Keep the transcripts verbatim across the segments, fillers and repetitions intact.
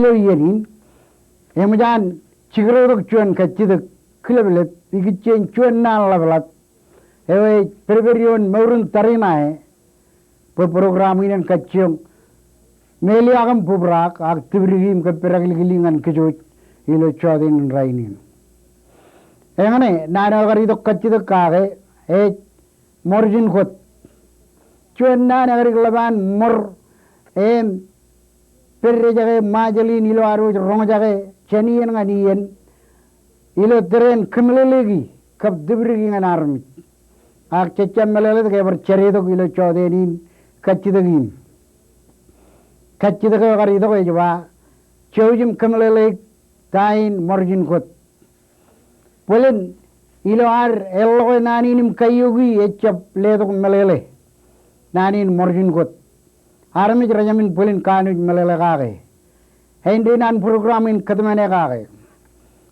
Ilo iien in, eṃōj an jikdọkdọk juon kajjitōk kileplep ikijjien juon naan ḷapḷap eo ej pedped ioon mour in tariṇae, bwe program in en kajjioñ meḷeḷe im bōbraak ak tipdiki im kōppedaklikli ñan kōj ilo jọteen in rainin. Eñṇe naan eo ekar itok kajjitōk kake ej Ṃōrjin Kot. Juon naan ekadik ḷap an ṃōr im pedped ejake Ṃajeḷ in ilo ad wōj roñjake jān iien ñan iien ilo tōre in kōmeḷeḷeiki kab tipdiki ñan armej. Ak jej jab meḷeḷeik ke ebar jeratok ilo jọteen in kajjitōk in. Kajjitōk eo ekar itok ej ba, jouj im kōmeḷeḷeik ta in Ṃōrjin Kot. Bōlen ilo ad eḷḷọk naan in im kaioki ejjab letok meḷeḷe naan in Ṃōrjin Kot. Armej rejāmin bōlen kanooj meḷeḷe kake. Āindein an program in kōtmāne kake.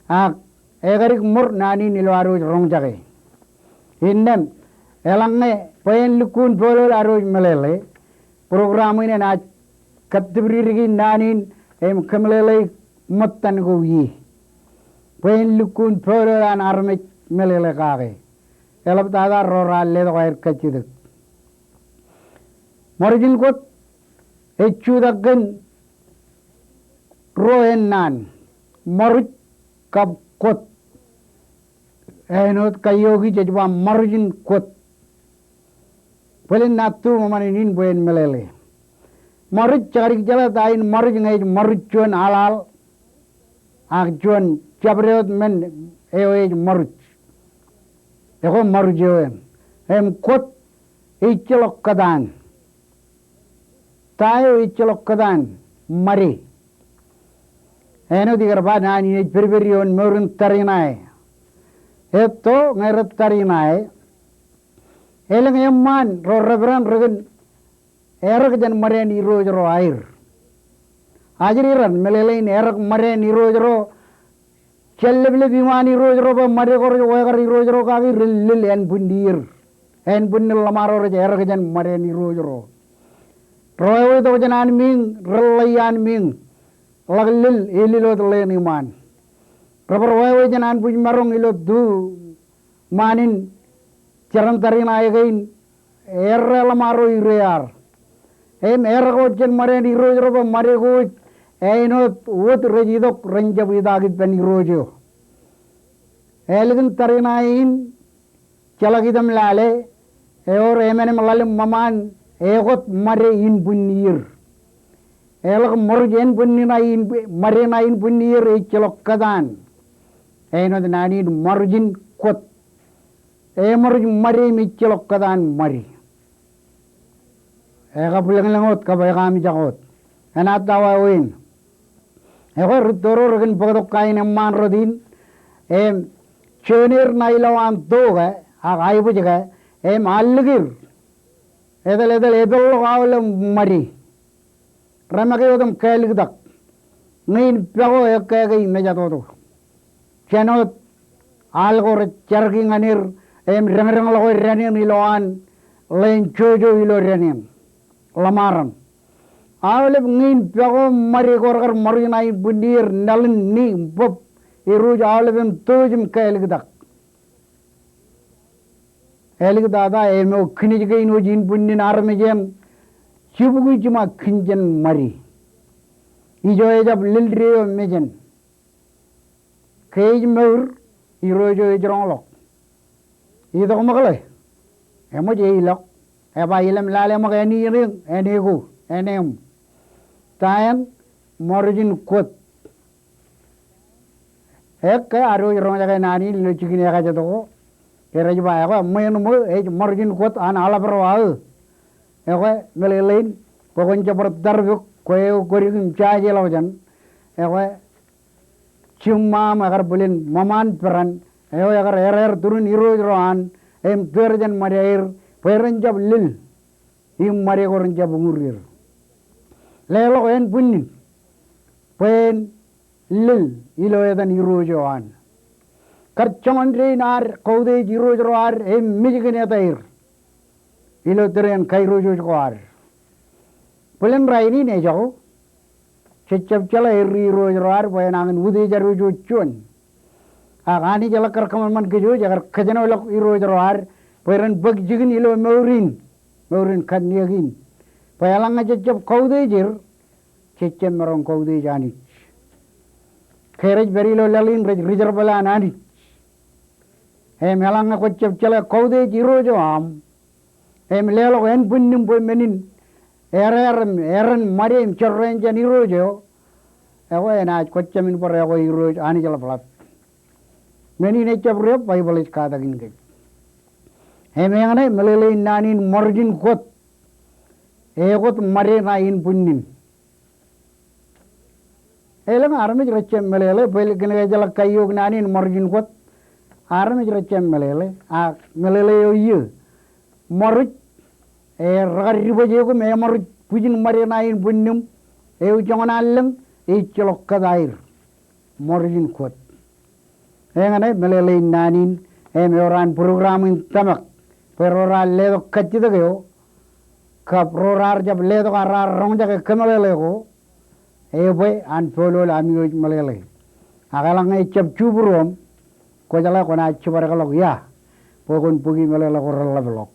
Ak ekadik ṃōr naan in ilo ad wōj roñjake. Innām, eḷaññe bwe en lukkuun pool ad wōj meḷeḷe, program in enaaj kattipdiki naan in im kōmeḷeḷeik ṃōttan ko ie. Bwe en lukkuun pool an armej meḷeḷe kake. Eḷaptata ro raar letok aer kajjitōk. Ṃōrjin Kot ej jutak kōn ruo en naan, ṃōruj kab kot. Āinwōt kaioki jej ba Ṃōrjin Kot. Bōlen ṇa tu ṃōṃan in bwe en meḷeḷe. Ṃōruj, jekadik jeḷā ta in ṃōruj ñe ej ṃōruj juon aḷaḷ ak juon jabdewōt men eo ej ṃōruj. Ekwe ṃōruj eo en. Im kot, ejjeḷọk kōtaan. Ta eo ejjeḷọk kōtaan? Ṃade. Āinwōt ikar ba naan in ej pedped ioon mour in tariṇae. Etto ñe rej tariṇae, elōñ eṃṃaan ro reperan rekōn erōk jān ṃadein irooj ro aer. Ajri ran meḷeḷein erōk ṃadein irooj ro, jān leplep iṃaan irooj ro bwe ṃade ko rej wekar irooj ro kaki ren lel ānbwinnier. Ānbwinnin ḷōṃaro rej erōk jān ṃadein irooj ro. Ro eo itok jān anmiiñ rej ḷe iaan miiñ ḷak lel elil wōt ḷeen iṃaan. Rebar wāween jān anbwijmaroñ ilo tu ṃaan in jeran tariṇae kein errā ḷōṃaro ire ear. Im erōk wōt jān ṃadein irooj ro bwe ṃade ko ej āinwōt wōt rej itok ren jab itaak ippān irooj eo. Ālikin tariṇae in, jeḷak item lale, ewōr emānem ḷalem ṃōṃaan ekot ṃade inbwinnier. Eḷak ṃōruj ānbwinnin ṇa in, ṃade ṇa inbwinnier ejjeḷọk kōtaan. Āinwōt naan in ṃōrjin kot. Eṃōruj ṃade im ejjeḷọk kōtaan ṃade. Ekabwilōñlōñ wōt kab ekaamijak wōt. Enaaj ta wāween. Ekwe rūtto ro rekōn bōktok kain eṃṃaan rot in, im juon er ṇa ilowaan to ke, ak aebōj ke, im allikir. Etal etal epeḷḷọk aolep ṃade. Remake wōt im kāliktak. Ñe in pako ekkā ke imejatoto. Jān wōt al ko rej jerki ñan er, im deñdeñḷọk er dān in ilowaan ḷeen jojo ilo dān in. Ḷōṃaran. Aolep ñe in pako ṃade ko rekar ṃōruj ṇa inbwinnier, nalin, ni, bōb, irooj aolep im tōj im kāliktak. Āliktata eo im kinej kein wōj inbwinnin armej en, jibukwi jiṃa kōn jān ṃade. Ijo ejab lel deo mejān. Ke ej mour, irooj eo ej roñḷọk. Itok ṃōkḷe? Eṃōj eilọk. Eba ilem lale ṃōk āne eṇ, āne ko, āne eṃ. Ta eṇ? Ṃōrjin kot. Ekkā ad wōj roñjake naan in ilo jikin ekajet ko. Ke rej ba ekwe ṃweo ṃō ej ṃōrjin kot an aḷap ro aō. Ekwe meḷeḷein, bwe kwōn jab bar tarbōk, kwe eo kwōdik im jajeḷọk jān. Ekwe jiṃṃaṃ ekar bōlen ṃōṃaan peran, eo ekar errā er turin irooj ro an, im tōre jān ṃade er, bwe ren jab lel, im ṃade ko ren jab uñūr er. Leḷọk ānbwinnin, bwe en lel ilo etan irooj eo an. Kar joñan dein ad koutiej irooj ro ad im mej kōn eta er ilo tōre in kairooj ko ad. Bōlen rainin ejako, jej jab jeḷā erri irooj ro ad bwe enañin utiej ad wōj juon. Ak Anij eḷak kar kōṃanṃan kōj wōj, ekar kōjenolọk irooj ro ad bwe ren bōk jikin ilo mour in, mour in kanniōk in. Bwe eḷaññe jej jab kautiej er, jej jab maroñ kautiej Anij. Ke rej pād ilo laḷ in rej ri jerbal an Anij. Im eḷaññe kwōj jab jeḷā kautiej irooj eo aṃ im leḷọk ānbwinnim bwe men in errā im eran ṃade im jorrāān jān irooj eo, ekwe enaaj kwōj jāmin bar ekwe irooj Anij ḷapḷap. Men in ejjab riab, Baibōḷ ej katakin kōj. Im eñṇe meḷeḷein naan in ṃōrjin kōt, ekōt ṃade ṇa ānbwinnim. Elōñ armej rej jab meḷeḷe, bwe kōn ke ejeḷā kaiook naan in ṃōrjin kōt, armej rej jab meḷeḷe, ak meḷeḷe eo iiō. Ṃōrj, e, rekar dibōj eok im eṃōrj bwijin ṃade ṇa ānbwinnim, eo joñan allōñ, ejjeḷọk kōt aer. Ṃōrjin kōt. Eñṇe meḷeḷein naan in, im ewōr an program in tōmak bwe ro raar letok kajjitōk eo, kab ro raar jab letok ak raar roñjake kōmeḷeḷe ko, ebwe an pool eo ami wōj meḷeḷe. Ak eḷaññe ejjab jubūruoṃ, kwōjeḷā kwōnaaj jibadekḷọk ia, bwe kwōn bōki meḷeḷe ko reḷapḷọk.